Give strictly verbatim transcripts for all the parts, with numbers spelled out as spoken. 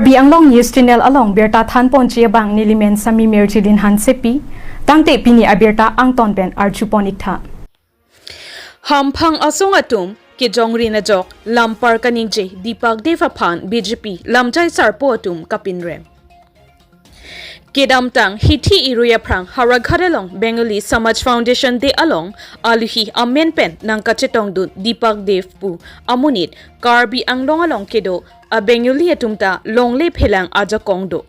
Karbi Anglong News Channel along birta thanponji abang nelimen Sami Mirjilin Hansepi, tangte pini abirta angton pen arjupon iktha. Hamphang asong atum kejongrin ajok lampar kaningje Deepak Deb aphan B J P lamjai sarpo atum kapinrem. Kedamtang hithi irui aphrang Howraghat along Bengali Samaj Foundation Day along aluhi amen pen nangkachetongdun Deepak Deb pu amonit Karbi Anglong along kedo a Bengali atum ta longle phelang ajakong do.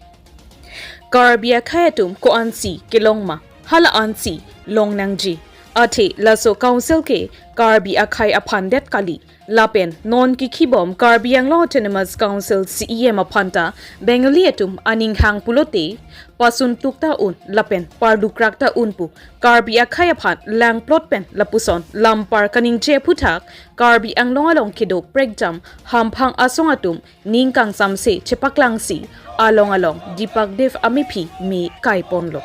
Karbi akhei atum ko-ansi kelong ma, hala ansi long nangji. Athe laso council ke Karbi akhei aphan det kali. Lapen non kikhibom Karbi Anglong Autonomous Council C E M aphan ta Bengali atum aning hang pulote pasun tuk ta un lapen parlukrak ta un pu Karbi akhei aphan langplot pen lapuson lampar kaningje aphuthak Karbi Anglong along kedo prekjam hamphang asong atum ning kangsamse chepaklangsi along along Deepak Deb amephi me kaiponlo.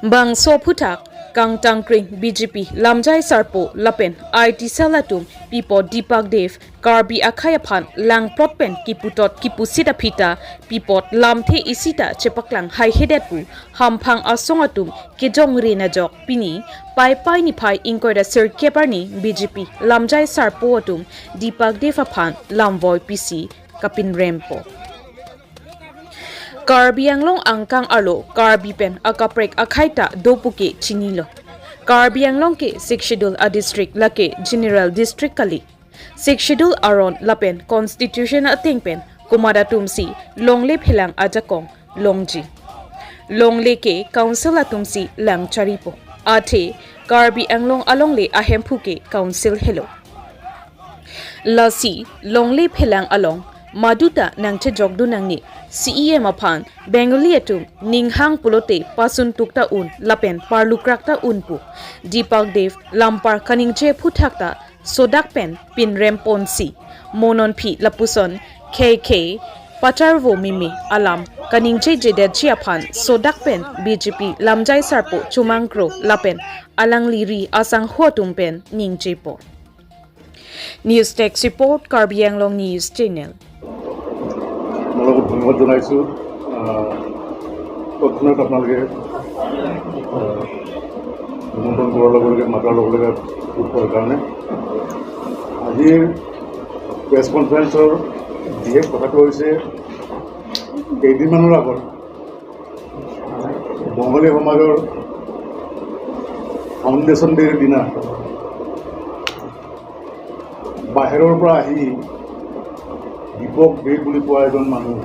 Bangso aphuthak kangtangkring B J P lamjai sarpo lapen I T cell atum pipo Deepak Deb Karbi akhei aphan langplot pen kiputot kipusit aphi ta pipo lamthe isi ta chepaklang haihedet pu hamphang asong atum kejongrin ajok pini Paipai niphai ingkoi ra sirkep arni B J P lamjai sarpo atum Deepak Deb aphan lamvoi pisi kapinrempo. Karbi Anglong angkang arlo Karbi pen akaprek akhei ta do puke chinilo. Karbi Anglong ke Sixth Schedule a district lake general district kali. Sixth Schedule aron lapen Constitution ateng pen komat atumsi longle phelang ajakong longji. Longle ke council atumsi langcharipo. Athe Karbi Anglong alongle ahemphu ke council helo. Lasi longle phelang along maduta nangchejokdun nangne C E M aphan Bengali atum ning hang pulote pasun tuk ta un lapen parlukrak ta un pu Deepak Deb lampar kaningje aphuthak ta sodak pen pinremponsi mo non aphi lapuson khei khei pacharvo mimi alam kaningjejedetji aphan sodak pen B J P lamjai sarpo chomangkro lapen alangli ri asangho atum pen ningjepo. News Desk Report, Karbi Anglong News Channel. আপোনালোকক ধন্যবাদ জনাইছোঁ। আহ, তৎক্ষণাত আপোনালোকে, আহ, নিমন্ত্ৰণ কৰাৰ লগে লগে, মাতাৰ লগে লগে ভোট কৰাৰ কাৰণে। আজিৰ প্ৰেছ কনফাৰেন্সৰ বিশেষ কথাটো হৈছে, কেইদিনমানৰ আগত বঙালী সমাজৰ ফাউণ্ডেশ্যন ডেৰ দিনা বাহিৰৰ পৰা আহি দীপক দে বুলি কোৱা এজন মানুহ,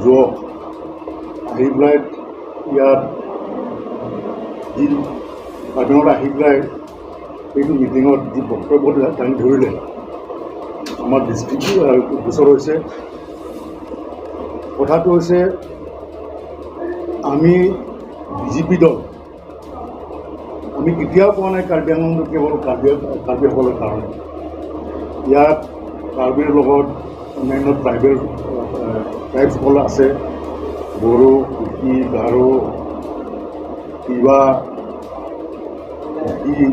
যুৱক, আহি পেলাই ইয়াত যি কাৰ্বিআংলঙত আহি পেলাই এইটো মিটিঙত যি বক্তব্য দাঙি ধৰিলে, আমাৰ দৃষ্টি, আহ, গোচৰ হৈছে। কথাটো হৈছে, আমি বিজেপি দল, আমি কেতিয়াও কোৱা নাই কাৰ্বি আংলংটো কেৱল কাৰ্বি, কাৰ্বিসকলৰ কাৰণে। ইয়াত কাৰ্বিৰ লগত অন্যান্য ট্ৰাইবেল, আহ, ট্ৰাইবছসকল আছে, বড়ো, কুকি, গাৰো, তিৱা, কুকি,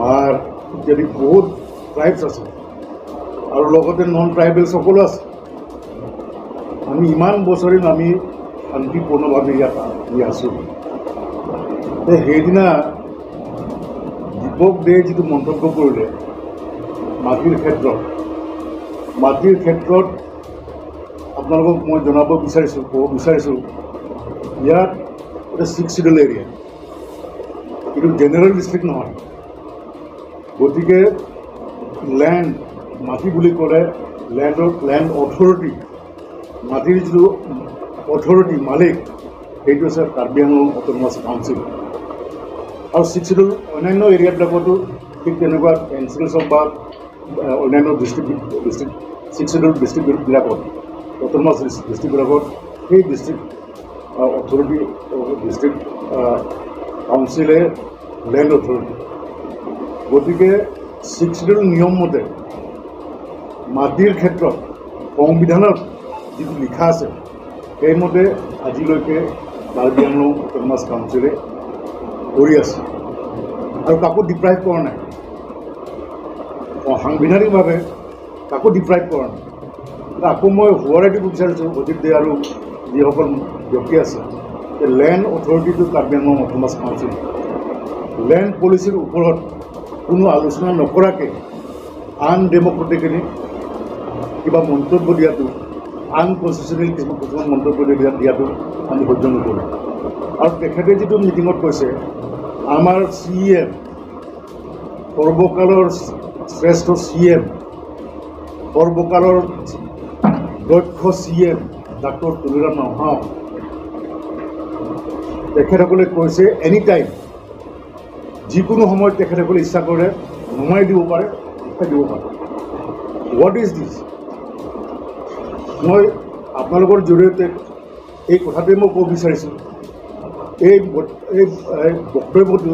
মাৰ ইত্যাদি বহুত ট্ৰাইবছ আছে আৰু লগতে নন ট্ৰাইবেলছ সকলো আছে। আমি ইমান বছৰে আমি শান্তিপূৰ্ণভাৱে ইয়াত আহি আছোঁ। তে সেইদিনা দীপক দে যিটো মন্তব্য কৰিলে মাটিৰ ক্ষেত্ৰত, মাটিৰ ক্ষেত্ৰত আপোনালোকক মই জনাব বিচাৰিছোঁ, ক'ব বিচাৰিছোঁ, ইয়াত এটা ছিক্স শ্বিডিউল এৰিয়া, এইটো জেনেৰেল ডিষ্ট্ৰিক্ট নহয়। গতিকে লেণ্ড, মাটি বুলি ক'লে লেণ্ডৰ, লেণ্ড অথৰিটি, মাটিৰ যিটো অথৰিটি, মালিক, সেইটো হৈছে কাৰ্বি আংলং অট'নমাছ কাউন্সিল। আৰু ছিক্স শ্বিডিউল অন্যান্য এৰিয়াবিলাকতো ঠিক তেনেকুৱা এন চি এল হওক বা, আহ, অন্যান্য ডিষ্ট্ৰিক্ট, ডিষ্ট্ৰিক্ট, ছিক্স শ্বিডিউল ডিষ্ট্ৰিক্টবিলাকত, অট'নমাছ ডিষ্ট্ৰিক্টবিলাকত সেই ডিষ্ট্ৰিক্ট, আহ, অথৰিটি, আহ, ডিষ্ট্ৰিক্ট, আহ, কাউন্সিলে লেণ্ড অথৰিটি। গতিকে ছিক্স শ্বিডিউল নিয়ম মতে মাটিৰ ক্ষেত্ৰত সংবিধানত যিটো লিখা আছে, সেইমতে আজিলৈকে কাৰ্বি আংলং অট'নমাছ কাউন্সিলে কৰি আছে আৰু কাকো ডিপ্ৰাইভ কৰা নাই। অ, সাংবিধানিকভাৱে কাকো ডিপ্ৰাইভ কৰা নাই। আকৌ মই সোঁৱৰাই দিব বিচাৰিছোঁ অজিত দে আৰু যিসকল ব্যক্তি আছে যে লেণ্ড অথৰিটিটো কাৰ্বি আংলং অট'নমাছ কাউন্সিল। লেণ্ড পলিচিৰ ওপৰত কোনো আলোচনা নকৰাকে আনডেমক্ৰেটিকেলি কিবা মন্তব্য দিয়াটো, আনকনষ্টিটিউচনেল কিছুমান কিছুমান মন্তব্য দিয়া দিয়াটো আমি সহ্য নকৰোঁ। আৰু তেখেতে যিটো মিটিঙত কৈছে, আমাৰ চি ই এম, সৰ্বকালৰ শ্ৰেষ্ঠ চি ই এম, সৰ্বকালৰ দক্ষ চি ই এম ডাক্তৰ তুলিৰাম ৰংহাং, তেখেতসকলে কৈছে এনি টাইম, যিকোনো সময়ত তেখেতসকলে ইচ্ছা কৰে নমাই দিব পাৰে, উঠাই দিব পাৰে। What is this? মই আপোনালোকৰ জৰিয়তে এই কথাটোৱে মই ক'ব বিচাৰিছোঁ, এই ব- এই এই বক্তব্যটো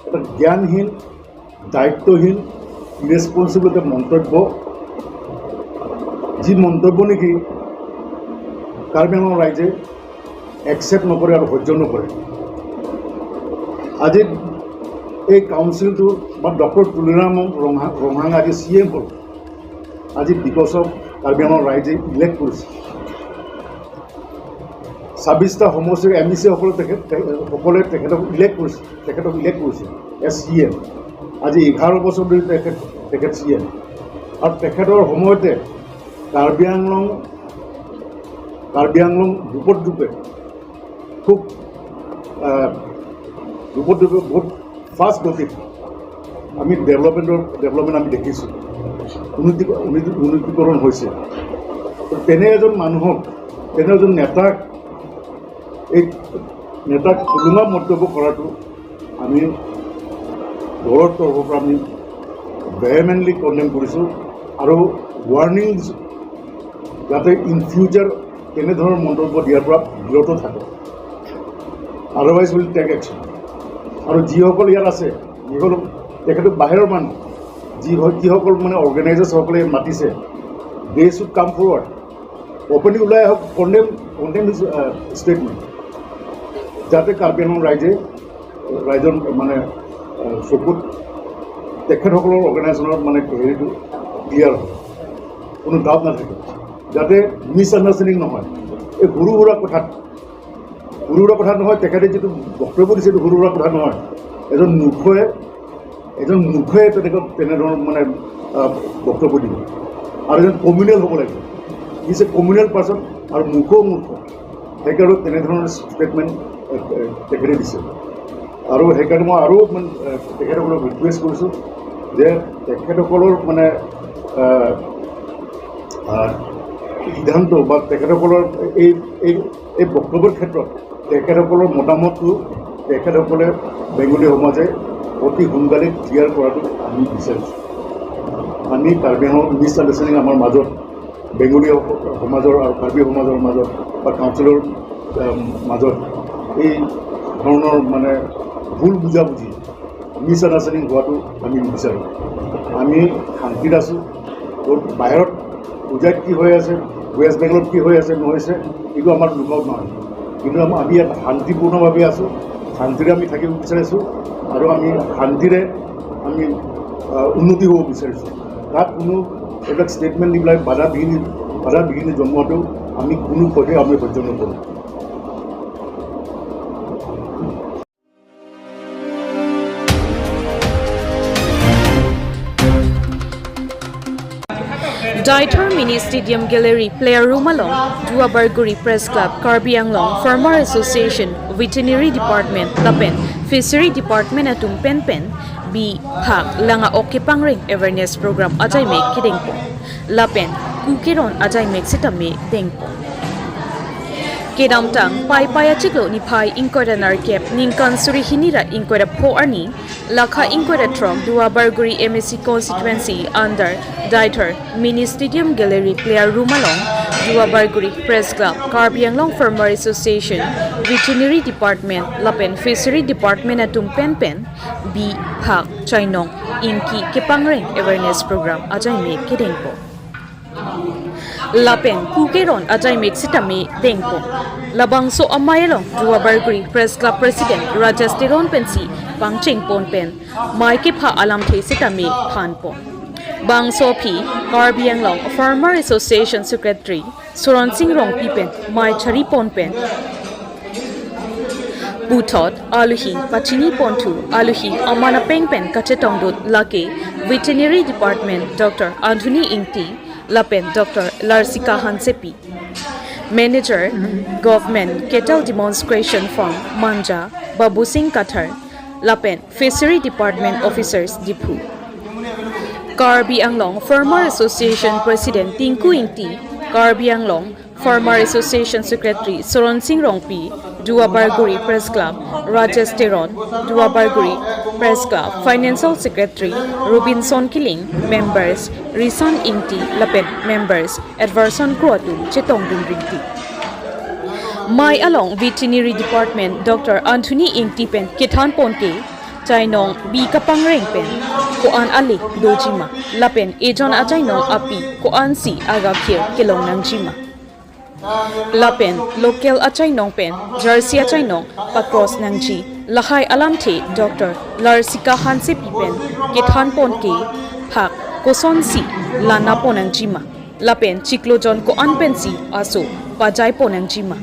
এটা জ্ঞানহীন, দায়িত্বহীন, ইৰেছপনচিবল এটা মন্তব্য। যি মন্তব্য নেকি কাৰ্বি আংলং ৰাইজে একচেপ্ট নকৰে আৰু সহ্য নকৰে। আজি এই কাউন্সিলটো বা ডক্টৰ তুলিৰাম ৰংহাং ৰংহাং আজি চি ই এম হ'ল। আজি বিকজ অফ কাৰ্বি আংলং ৰাইজে ইলেক্ট কৰিছে। ছাব্বিছটা সমষ্টিৰ এম ই চি সকলে তেখেত তে- সকলে তেখেতক ইলেক্ট কৰিছে, তেখেতক ইলেক্ট কৰিছে এজ চি ই এম। আজি এঘাৰ বছৰ ধৰি তেখেত তেখেত চি ই এম। আৰু তেখেতৰ সময়তে কাৰ্বি আংলং কাৰ্বি আংলং ৰূপত ৰূপে খুব আহ, ৰূপত ৰূপে বহুত ফাষ্ট গতিত আমি ডেভেলপমেণ্টৰ ডেভেলপমেণ্ট আমি দেখিছোঁ, উন্নতি উন্নতি- উন্নতিকৰণ হৈছে। তো তেনে এজন মানুহক, তেনে এজন নেতাক এই নেতাক থুলুঙা মন্তব্য কৰাটো আমি দলৰ তৰফৰ পৰা আমি ভেহেমেণ্টলি কণ্ডেম কৰিছোঁ আৰু ৱাৰ্ণিং দিছোঁ, যাতে ইন ফিউচাৰ তেনেধৰণৰ মন্তব্য দিয়াৰ পৰা বিৰত থাকে। Otherwise will take action। আৰু যিসকল ইয়াত আছে, যিসকল তেখেতো বাহিৰৰ মানুহ, যি হয়- যিসকল মানে অৰ্গেনাইজাৰ্ছসকলে মাতিছে, they should come forward, openly ওলাই আহক, কণ্ডেম কণ্ডেম হিজ ষ্টেটমেণ্ট, যাতে কাৰ্বি আংলং ৰাইজে ৰাইজৰ মানে আহ, চকুত তেখেতসকলৰ অৰ্গেনাইজেশ্যনৰ মানে হেৰিটো ক্লিয়াৰ হয়, কোনো ডাউট নাথাকে, যাতে মিছ আণ্ডাৰষ্টেণ্ডিং নহয়। এই সৰু সুৰা কথাত, সৰু সুৰা কথা নহয়, তেখেতে যিটো বক্তব্য দিছে, এইটো সৰু সুৰা কথা নহয়। এজন মূৰ্খই এজন মূৰ্খই তেনেকুৱা তেনেধৰণৰ মানে আহ, বক্তব্য দিব। আৰু এজন কমিউনেল হ'ব লাগিব। He is a communal person। আৰু মূৰ্খও মূৰ্খ, সেইকাৰণে তেনেধৰণৰ ষ্টেটমেণ্ট তেখেতে দিছে। আৰু সেইকাৰণে মই আৰু মানে আহ, তেখেতসকলক ৰিকুৱেষ্ট কৰিছোঁ যে তেখেতসকলৰ মানে আহ, আহ, সিদ্ধান্ত বা তেখেতসকলৰ এই এই এই বক্তব্যৰ ক্ষেত্ৰত তেখেতসকলৰ মতামতটো তেখেতসকলে বেংগলী সমাজে অতি সোনকালে ক্লিয়াৰ কৰাটো আমি বিচাৰিছোঁ। আমি কাৰ্বি আংলং মিছ আণ্ডাৰষ্টেণ্ডিং আমাৰ মাজত, বেংগলী সমাজৰ আৰু কাৰ্বি সমাজৰ মাজত বা কাউন্সিলৰ আহ, মাজত এই ধৰণৰ মানে ভুল বুজাবুজি, মিছ আণ্ডাৰষ্টেণ্ডিং হোৱাটো আমি নিবিচাৰোঁ। আমি শান্তিত আছোঁ। ক'ত বাহিৰত পূজাত কি হৈ আছে, ৱেষ্ট বেংগলত কি হৈ আছে, নহৈছে, এইটো আমাৰ লুকআউট নহয়। কিন্তু আম- আমি ইয়াত শান্তিপূৰ্ণভাৱে আছোঁ, শান্তিৰে আমি থাকিব বিচাৰিছোঁ আৰু আমি শান্তিৰে আমি আহ, উন্নতি হ'ব বিচাৰিছোঁ। তাত কোনো এইবিলাক ষ্টেটমেণ্ট দি পেলাই বাধা বিঘিনি বাধা বিঘিনি জন্মোৱাটো আমি কোনো পধ্যে আমি সহ্য নকৰোঁ। Deithor Mini Stadium Gallery Playroom along Duarbagori Press Club, Karbi Anglong Farmer Association, Veterinary Department lapen Fishery Department atum pen pen biphak langa ok kepangreng awareness program ajaimek kedengpo. Lapen kukeron ajaimek sitame dengpo. Kedamtang Paipai achiklo niphai ingkoi ra nerkep ningkan suri hini ra ingkoi ra pho arni, lakha ingkoi ra throk Duarbagori M A C constituency under Deithor Mini Stadium Gallery Playroom along Duarbagori Press Club, Karbi Anglong Farmer Association, Veterinary Department lapen Fishery Department atum pen pen biphak chainong ingki kepangreng awareness program ajaimek kedengpo. Lapen kukeron ajaimek sitame dengpo. Labangso amei along Duarbagori Press Club President Rajesh Teron pensi pangcheng pon pen mei kepha alamthe sitame thanpo. Bangso aphi Karbi Anglong Farmer Association Secretary Soron Sing Rongpi pen mei chari pon pen puthot alohi pachini ponthu, alohi aman apeng pen kachetongdun lake Veterinary Department Doctor Anthony Ingti lapen Doctor Larsika Hansepi, Manager, Government Cattle Demonstration Farm Manja Babu Sing Kathar lapen Fishery Department Officers Diphu. Karbi Anglong Farmer Association President Tinku Ingti, Karbi Anglong Farmer Association Secretary Soron Sing Rongpi, Duarbagori Press Club Rajesh Teron, Duarbagori Press Club Financial Secretary Robinson Killing, members Risan Ingti lapen members Edverson Kro atum chetongdun rinti. Mei along Veterinary Department Doctor Anthony Ingti pen kethan pon ke, chainong bi kapangreng pen ko-an ale dojima, lapen ejon achainong api ko-ansi agakhir kelong nangjima, lapen local achainong pen jersey achainong pa-cross nangji, lahai alamthe Doctor Larsika Hansepi pen kethan pon ke, phak kosonsi lana pon nangjima, lapen chiklo jon ko-an pensi aso pajai pon nangjima,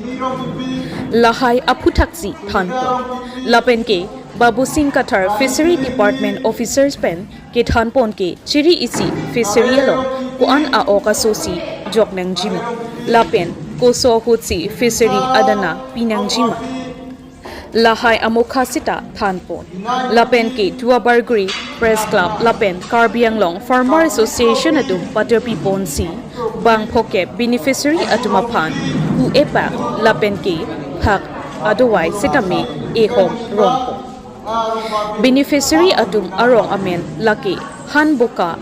lahai aphuthaksi than pon. Lapen ke Babu Sing Kathar Fishery Department Officers pen kethan pon ke, chiri isi fishery along ko-an a-ok asosi jok nangjima, lapen koso ahutsi fishery adana pi nangjima, lahai amokha sita than pon. Lapen ke Duarbagori Press Club lapen Karbi Anglong Farmer Association atum paterpi ponsi bang phokep beneficiary atum aphan ku epak lapen ke phak adovai sitame ehom ron pon. Beneficiary atum arong amen lake Hanboka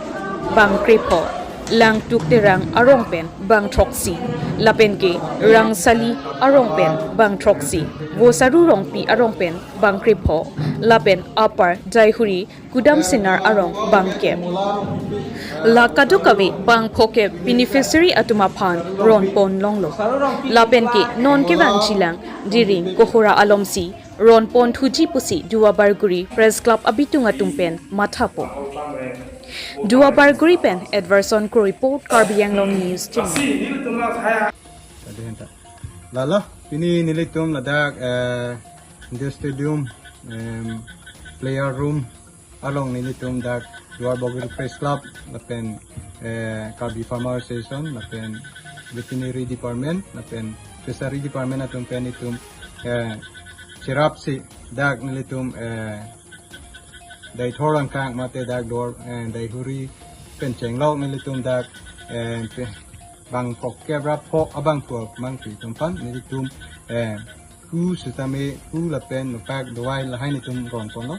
bang krepho, Langtuk Terang arong pen bang throksi, lapen ke Rangsali arong pen bang throksi, Vosaru Rongpi arong pen bang krepho, lapen Upper Daihuri Kudam Sinar arong bang kep. La kadokave bang phokep beneficiary atum aphan ron pon longlo. Lapen ke non kevangjilang diring kohora alomsi ron pon thuji pusi Duarbagori Press Club abitung atum pen matha pon. Duarbagori pen Edverson Kro report, Karbi Anglong News Channel. Tadi hendak. Lalo, pini nelitum ladak, eh, Indoor Stadium, em, player room along nelitum dak Duarbagori Press Club lapen, eh, Karbi Farmer Association lapen Veterinary Department lapen Fishery Department atum pen itum, eh, cherapsi dak nelitum, eh, Deithor angkang mate dak Duar, eh, Deihuri pen chenglok nelitum dak, eh, pe-, bang phokep ra pho abangphu abangpi atum aphan nelitum, eh, ku sitame ku lapen nopak dovai lahai nelitum ron ponlo.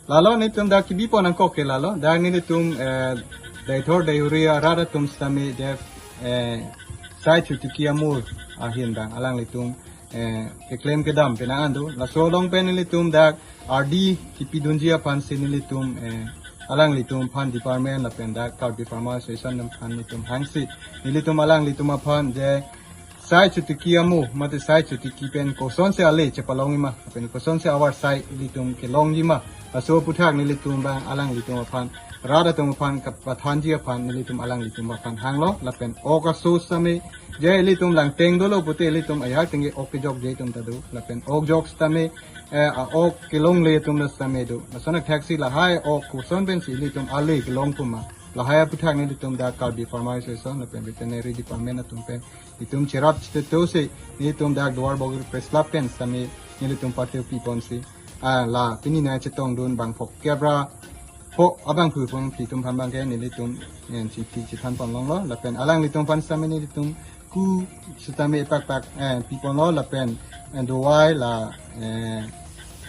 Lalo nelitum dak kebi pon nangkok ke lalo. Dak nelitum, eh, Deithor Deihuri arat atum sitame dak, eh, sai chotiki amo ahin bang alanglitum, eh, keklem kedam penang an do. Laso along pen nelitum dak ardi kepidunji aphansi nelitum, eh, alanglitum aphan department lapen dak Karbi Farmer Association aphan nelitum hangsi nelitum alanglitum aphan je sai chotiki amo mate sai chotiki pen kosonsi ale chepalongjima, pen kosonsi avarsai ilitum kelongjima, laso aphuthak nelitum bang alanglitum aphan, rat atum aphan kapathanji aphan nelitum alanglitum aphan hanglo. Lapen ok aso sitame je ilitum langteng dolo pute ilitum ajahak tengke ok kejokje atum ta do. Lapen ok jok sitame, eh, a-ok kelongle atum ta sitame do. Lason athaksi lahai ok koson pensi ilitum ale kelong puma, lahai aphuthak nelitum dak Karbi Farmer Association lapen Veterinary Department atum pen itum cherap chitetosi nelitum dak Duarbagori Press Club pen sitame nelitum paterpi ponsi, ah, la pini nangchetongdun bang phokep ra pho abangphu abangpi atum aphan bang ke nelitum, eh, chingki chethan pon longlo. Lapen alanglitum aphan sitame nelitum ku sitame pakpak, eh, pi ponlo lapen, eh, dovai la, eh,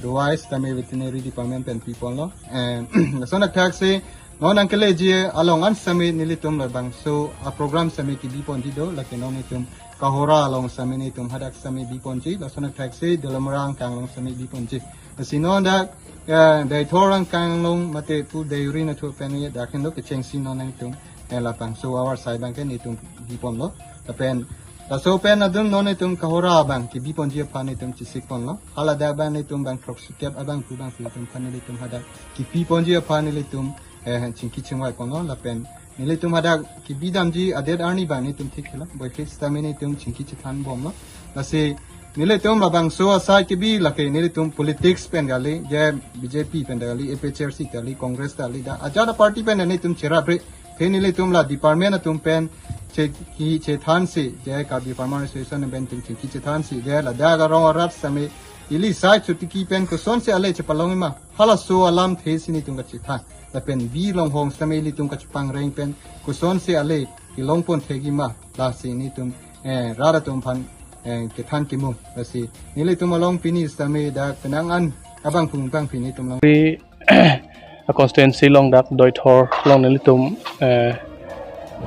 dovai sitame Veterinary Department pen pi ponlo. Eh, lason athaksi non nangkeleji along an sitame nelitum labangso aprogram sitame kebi ponji do, lake non nelitum Kohora along sitame nelitum hadak sitame bi ponji, lason athaksi Dolamara angkang along sitame bi ponji. Lasi non dak, eh, Deithor angkang along mate pu Deihuri anatthu pen ye dak hendo kechengsi non nelitum, eh, labangso avarsai bang ke nelitum bi ponlo. Lapen laso pen adung non nelitum Kohora abang kebi ponji aphan nelitum chesik ponlo. Hala dak bang nelitum bang throksi kep abangphu abangpi atum aphan nelitum hadak kepi ponji aphan nelitum, eh, chingki chingvai ponlo. Lapen Nelitum hadak kebi damji adet arni abang netum thik helo. Boikri sitame netum chingki chethan bomlo. Lasi nelitum labangso asai kebi lake nelitum politics pen kali, je B J P pen kali, A P H L C kali, Congress kali, dak ajat a-party pen netum cherabre. Athe nelitum la department atum pen chingki chethansi, je Karbi Farmer Association pen netum chingki chethansi, je ladak arong arat sitame ili sai chotiki pen kosonsi ale chepalongji ma, halaso alamthe si netum kachethan. Lapen bi longhong sitame ilitum kachepangreng pen kosonsi ale kelongpon thekji ma, lasi netum, eh, rat atum aphan, eh, kethan kemung. Lasi nelitum along pini sitame dak penang an abang phung abang pini netum along. Ri a constituency along dak Deithor along nelitum, eh,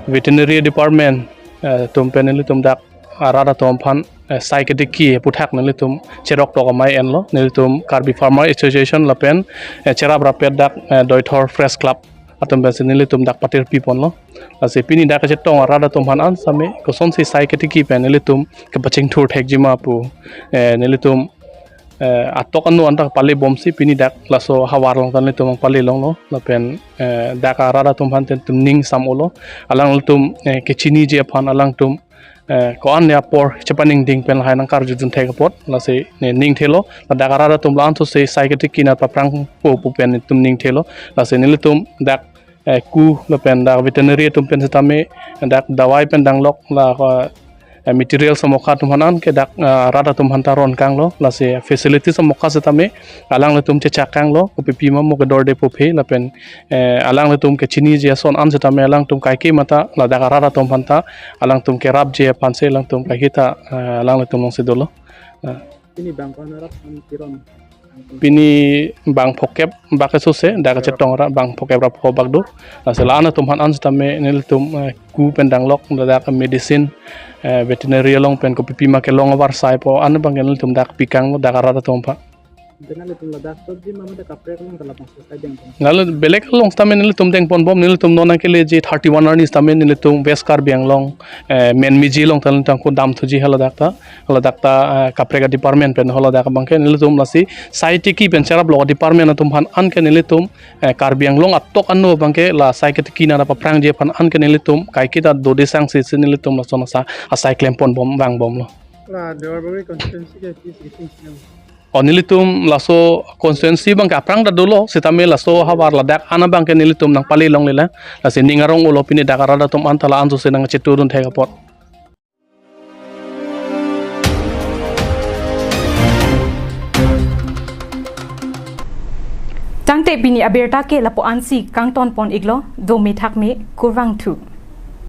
veterinary department, eh, atum pen nelitum dak arat atum aphan, eh, sai ketiki aphuthak nelitum cherok tok amei enlo. Nelitum Karbi Farmer Association lapen, eh, cherap rapet dak, eh, Deithor Press Club atum pensi nelitum dak patir piponlo. Lasi pini dak kachetong arat atum aphan an sitame kosonsi sai ketiki pen nelitum kepachingthur thekji ma pu, eh, nelitum, eh, atok anu anta pale bomsi pini dak laso havar along ta nelitum pale longlo. Lapen, eh, dak arat atum aphan netum ning sam-olo. Alanglitum, eh, kechiniji aphan alangtum, eh, ko-an ya apor chepaningding pen lahai nangkarjudun thek apot. Lasi ne ning thelo. Ladak arat atum la-an sose sai ketiki nat paphrangpo pu pen netum ning thelo. Lasi nelitum dak, eh, ku lapen dak veterinary atum pen sitame dak dawai pen danglok la, eh, material samokha atum aphan an ke dak, eh, rat atum aphan ta ron kanglo. Lasi facility samokha sitame alanglitum chechak kanglo, kopipi ma mo kedorde pu aphi lapen, eh, alanglitum kechiniji ason an sitame alangtum kaike mata ladak arat atum aphan ta alangtum kerapji aphansi alangtum kaike ta, eh, alanglitum alongsi dolo. Eh. Pini bang ko-an arat aphan kiron? Pini bang phokep bak sose, dak kachetong arat bang phokep ra pho bak do. Lasi la-an atum aphan an sitame nelitum, eh, ku pen danglok, ladak medicine, eh, veterinary along pen kopipi ma kelong avarsai pu an abang nelitum dak pi kanglo dak arat atum aphan. Ante nanglitum ladak chotji ma mate kaprek along ta labangso asai dengpon? Lalu belek along sitame nelitum dengpon bom, nelitum non nangkeleji thirty-one arni sitame nelitum West Karbi Anglong, eh, Menmiji along ta nelitum ko damthuji haladak ta, haladak ta, eh, kaprek a-department pen haladak abangke nelitum lasi sai tiki pen cherap lok a-department atum aphan an ke nelitum, eh, Karbi Anglong atok anu abangke la sai ketiki nat paphrangji aphan an ke nelitum kaike ta dode sangsi si nelitum lason asa asai klempon bom vangbomlo. La Duarbagori constituency ke P C K P. O nelitum laso constituency abangke aphrang ta dolo, sitame laso havar ladak an abangke nelitum nangpale longlelang. Lasi ning arong-olo pini dak arat atum anta la-an sose nangchetudun thek apot. Tangte pini abirta ke lapu-ansi kangtonpon iklo, dome thakme, kurvangthu.